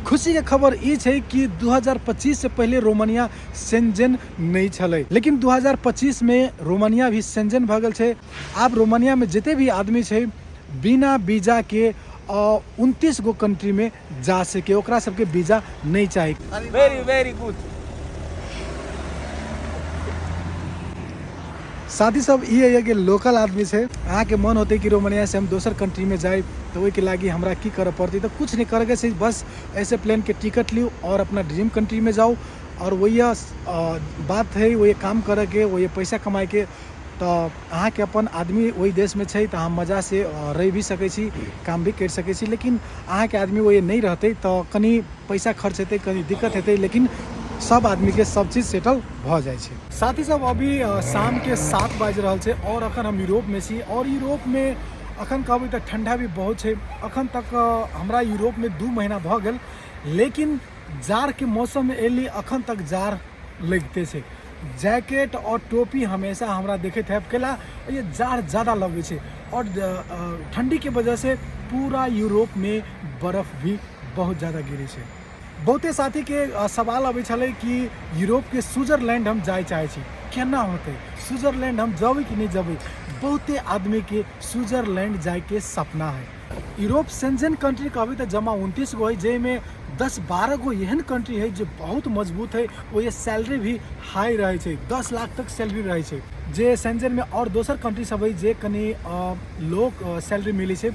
खुशी के खबर ई छै कि 2025 से पहिले रोमानिया सेंजेन नहि छलै, लेकिन 2025 में रोमानिया भी सेंजेन भऽ गेल छै। आब रोमानिया में जते भी आदमी छै बिना वीजा के 29 गो कंट्री में जा सके, ओकरा सबके वीजा नहीं चाही। Very very good. साथी सब ई है कि लोकल आदमी छै, अहाँके मन होतै कि रोमानिया से हम दोसर कंट्री में जाए तो ओहिके लागि हमरा की करऽ पड़तै, तऽ कुछ नहीं करके छै, बस ऐसे प्लेन के टिकट लिउ और अपना ड्रीम कंट्री में जाउ और वही बात है, वही काम करऽ के, वही पैसा कमाए के। तऽ अहाँके अपन आदमी ओहि देशमे छै तऽ अहाँ मजासँ रहि भी सकै छी, काम भी करि सकै छी। लेकिन अहाँके आदमी ओहि नहि रहतै तऽ कनि पैसा खर्च हेतै, कनि दिक्कत हेतै, लेकिन सब आदमीके सब चीज सेटल भऽ जाइ छै। साथी सब अभी शामके 7 बाजि रहल छै और अखन हम यूरोपमे छी और यूरोपमे अखन कहबै तऽ ठण्डा भी बहुत छै। अखन तक हमरा यूरोपमे 2 महीना भऽ गेल, लेकिन जाड़के मौसममे एली अखन तक जाड़ लगिते छै। जैकेट और टोपी हमेशा हमरा देखैत हैब, कैला ये जाड़ ज़्यादा लगै छै और ठंडी के वजह से पूरा यूरोप में बर्फ भी बहुत ज़्यादा गिरै छै। बहुते साथी के सवाल अबै छलै कि यूरोप के स्विट्जरलैंड हम जाय चाहै छी, केना होतै, स्विट्जरलैंड हम जेबै कि नहि जेबै। बहुते आदमी के स्विट्जरलैंड जाय के सपना है। यूरोप सेंजेन कंट्री कहबै तऽ जमा 29 गो है, जाहिमे 10-12 गो एहन कंट्री है जे बहुत मजबूत है, ओहि सैलरी भी हाई रहै छै, 10 लाख तक सैलरी रहै छै। जे सेंजेन में और दोसर कंट्री सब है जे कनि लो सैलरी मिलै छै।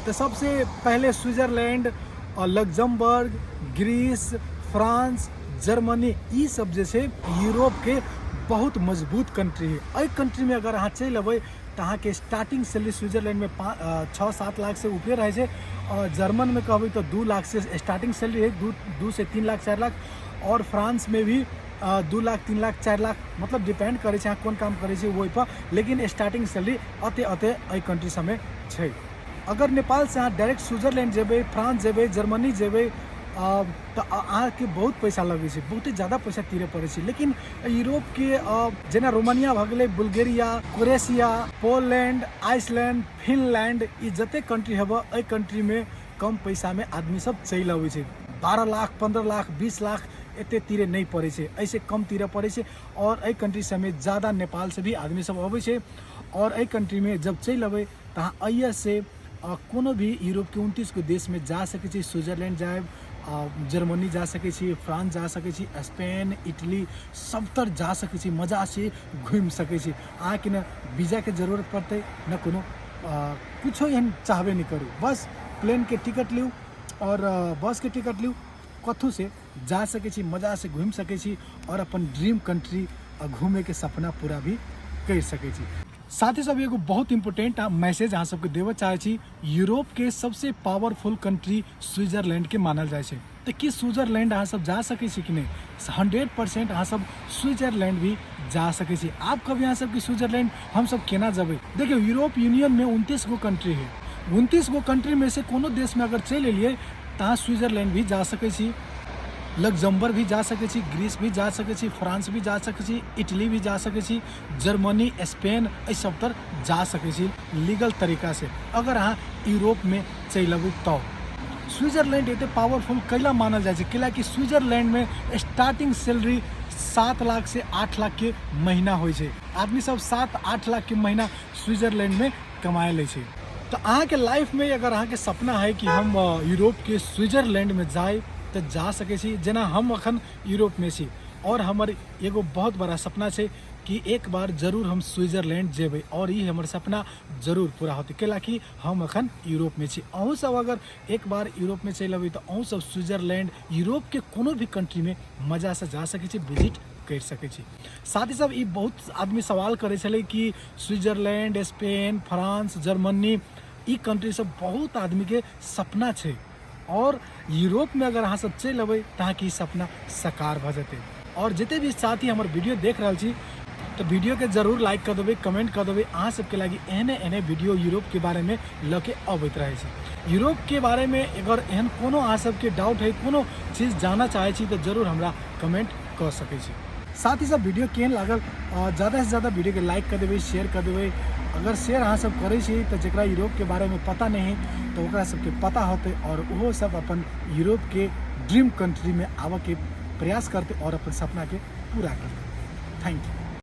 तऽ सबसे पहले Switzerland, Luxembourg, Greece, France, Germany, ई सब जे छै यूरोप के बहुत मजबूत कंट्री है। एहि कंट्री में अगर अहाँ चलि अबै तऽ अहाँके स्टार्टिंग सैलरी स्विट्जरलैंड में 6-7 लाख से ऊपरे रहै छै और जर्मन में कहबै तऽ 2 लाख से स्टार्टिंग सैलरी है, 2 से 3 लाख 4 लाख और फ्रांस में भी 2 लाख 3 लाख 4 लाख, मतलब डिपेंड करै छै अहाँ कोन काम करै छी ओहिपर, लेकिन स्टार्टिंग सैलरी अते अते एहि कंट्री सबमे छै। अगर नेपाल से अहाँ डायरेक्ट स्विट्जरलैंड जेबै, फ्रांस जेबै, जर्मनी जेबै तऽ अहाँके बहुत पैसा लगै छै, बहुते ज़्यादा पैसा तीरे पड़ै छै। लेकिन यूरोपके जेना रोमानिया भऽ गेलै, Bulgaria, Croatia, Poland, Iceland, Finland, ई जते कंट्री हेबऽ एहि कंट्रीमे कम पैसामे आदमी सब चलि अबै छै। 12 लाख, 15 लाख, 20 लाख एते तीरे नहि पड़ै छै, एहिसँ कम तीरे पड़ै छै। और एहि कंट्री सबमे ज़्यादा नेपाल से भी आदमी सब अबै छै और एहि कंट्रीमे जब चलि अबै तऽ अहाँ एहिसँ कोनो भी यूरोपके 29 गो देशमे जा सकै छी। स्विट्जरलैंड जायब, जर्मनी जा सकै छी, फ्रांस जा सकै छी, स्पेन, इटली, सबतर जा सकै छी, मजासँ घुमि सकै छी। अहाँके ने वीजाके जरूरत पड़तै, ने कोनो कुछो एहन चाहबे नहि करू, बस प्लेनके टिकट लिउ और बसके टिकट लिउ, कथू से जा सकै छी, मजासँ घुमि सकै छी और अपन ड्रीम कंट्री घूमेके सपना पूरा भी करि सकै छी। साथी सब एगो बहुत इम्पोर्टेंट मैसेज अहाँ सबके देबऽ चाहै छी। यूरोप के सबसे पावरफुल कंट्री स्विट्जरलैंड के मानल जाइ छै, तऽ की स्विट्जरलैंड अहाँ सब जा सकै छी कि नहि? 100% अहाँ सब स्विट्जरलैंड भी जा सकै छी। आब कहबै अहाँ सब कि स्विट्जरलैंड हम सब केना जेबै? देखियौ, यूरोप यूनियन में 29 गो कंट्री है, 29 गो कंट्री में से कोनो देश में अगर चलि एलियै तऽ अहाँ स्विट्जरलैंड भी जा सकै छी, लग्जमबर्ग भी जा सकै छी, ग्रीस भी जा सकै छी, फ्रांस भी जा सकै छी, इटली भी जा सकै छी, जर्मनी, स्पेन, एहि सब तर जा सकै छी लीगल तरीका से अगर अहाँ यूरोप में चलि अबै तऽ। स्विट्जरलैंड एते पावरफुल कैला मानल जाइ छै? कैला कि स्विट्जरलैंड में स्टार्टिंग सैलरी 7 लाख से 8 लाख के महीना होइ छै। आदमी सब 7-8 लाख के महीना स्विट्जरलैंड में कमाए लै छै। तऽ अहाँके लाइफ में अगर अहाँके सपना है कि हम यूरोप के स्विट्जरलैंड में जाए तऽ जा सकै छी। जेना हम अखन यूरोप में छी और हमर एगो बहुत बड़ा सपना छै कि एक बार जरूर हम स्विट्जरलैंड जेबै और ई हमर सपना जरूर पूरा होतै, कैला कि हम अखन यूरोप में छी। अहूँ सब अगर एक बार यूरोप में चलि अबै तऽ अहूँ सब स्विट्जरलैंड, यूरोप के कोनो भी कंट्री में मजा से जा सकै छी, विजिट करि सकै छी। साथ ही सब ई बहुत आदमी सवाल करै छलै कि स्विट्जरलैंड, स्पेन, फ्रांस, जर्मनी, ई कंट्री सब बहुत आदमी के सपना छै और यूरोप में अगर अहाँ सब चलि अबै तऽ अहाँके ई सपना साकार भऽ जेतै। और जते भी साथी हमर वीडियो देख रहल छी तऽ वीडियो के जरूर लाइक कऽ देबै, कमेंट कऽ देबै। अहाँ सबके लागि एहने एहने वीडियो यूरोप के बारे में लऽ के अबैत रहै छै। यूरोप के बारे में अगर एहन कोनो अहाँ सबके डाउट है, कोनो चीज जानऽ चाहै छी तऽ जरूर हमरा कमेंट कऽ सकै छी। साथ ही सब वीडियो केहन लागल, ज़्यादा से ज़्यादा वीडियो के लाइक कर देबै, शेयर कर देबै। अगर शेयर अहाँ सब करै छी तऽ जकरा यूरोप के बारे में पता नहीं है तऽ ओकरा सबके पता होतै और ओहो सब अपन यूरोप के ड्रीम कंट्री में आबऽ के प्रयास करते और अपन सपना के पूरा करते। Thank you.